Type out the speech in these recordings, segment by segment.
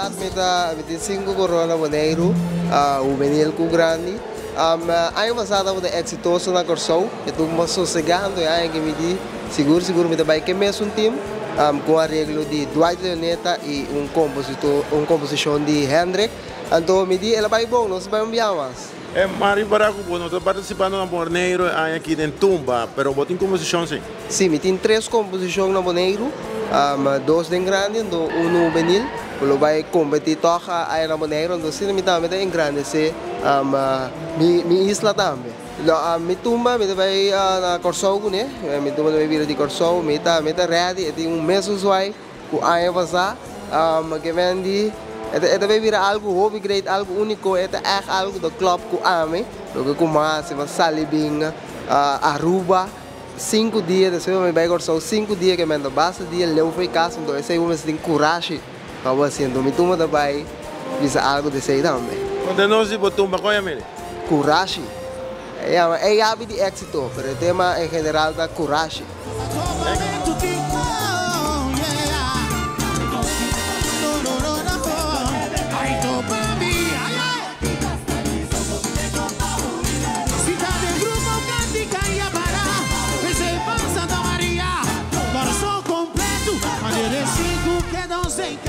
Pasado mi ta mi tin sinku korona Boneiru, hubenil ku grandi. Aña pasado tabata eksitoso na Kòrsou, e tumba sosegando e aña ke mi di sigur sigur mi ta bai ke mesun tim ku un areglo di Dwight Leoneta i un kompositor un komposishon di Hendrik. Anto mi di el a bai bon, nos a bai un bia mas. E Mario para ku bo no ta partisipando na Boneiru e aña aki den tumba, pero bo tin komposishon si? Si, mi tin tres komposishon na Boneiru, dos den grandi anto unu hubenil ku lo bai kompetí tòg aya na Boneiru, anto asina mi tambe ta engrandesé mi isla tambe. Mi tumba mi ta bai na Kòrsou kuné, mi tumba ta bai bira di Kòrsou, mi ta mi ta ready, e tin un mes usuai ku aña pasá ke men di e ta bai bira algu hopi great, algu úniko, e ta ègt algu ku ta klòp ku ami, loke ku mas si mi a sali bin Aruba. Sinku dia despues pa mi bai Kòrsou, sinku dia ke men ta basta dia leu for e kas, anto esei bo mester tin kurashi pa bo hasi, anto mi tumba ta bai bisa algu di esei tambe. Konta nos di bo tumba, kon yama e? Kurashi. E yama e yabi di éksito, pero e tema en general ta kurashi.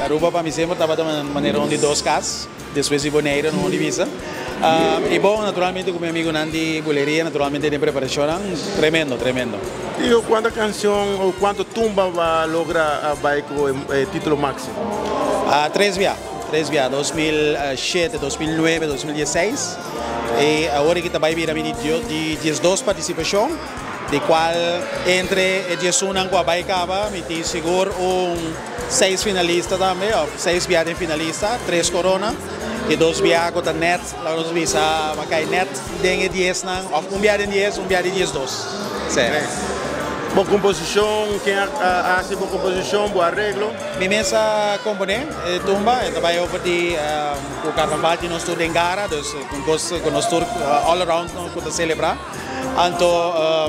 Aruba pa mi semper tabata manera un di dos cas, despues di Bonaire no di bisa. Y bon, naturalmente cu mi amigonan di Buleria, naturalmente den preparacionnan, tremendo, tremendo. Digo, cuanto cancion o cuanto tumba bo a logra bay cu e titulo maximo? Tres bia. Tres bia, 2007, 2009, 2016. E awor aki ta bai bira mi di diesdos partisipashon, di kual entre e diesunnan ku a bai kaba mi tin sigur un seis finalista tambe, òf seis bia den finalista, tres korona i dos bia ku ta nèt, laga nos bisa, a kai nèt den e diesnan, òf un bia den dies, un bia den diesdos. Sí. Bo komposishon, ken a hasi bo komposishon, bo areglo? Mi mes a komponé e tumba, e ta bai over di ku karnaval tin nos tur den gara, dus un kos ku nos tur all around ku ta selebrá. Anto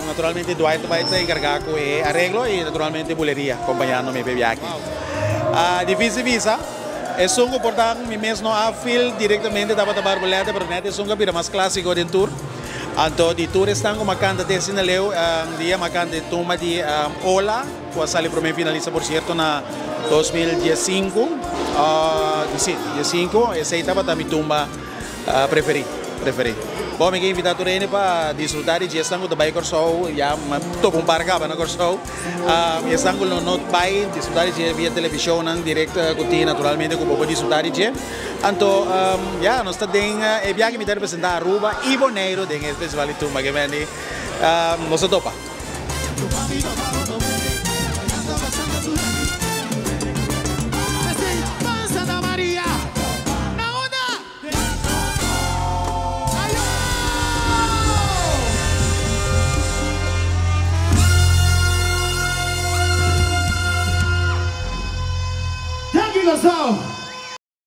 naturalmente Dwight ta bai ta enkargá ku e areglo i naturalmente Buleria kompañando mi pa e biahe aki. Difísil bisa, esun ku por ta mi mes no a feel direktamente tabata Barboleta, pero nèt esun ku a bira mas klásiko den tur. Anto di tur esnan ku mi a kanta te asina leu, dia mi a kanta e tumba di Ola. Cu a sali prome finalista por cierto na 2015, si, diescinco, esey tabata mi tumba preferi, preferi. Bon, mi ke invita tur hende pa disfruta di dje esnan cu ta bay Corsou, ya mi a topa un par caba na Corsou, y esnan cu lo no bay disfruta di dje via televisionnan direct cu tin naturalmente cu bo por disfruta di dje. Anto, ya, nos ta den e biaha mi ta representa Aruba y Boneiru den e festival di tumba, ke mende nos ta topa. Thank you Kòrsou!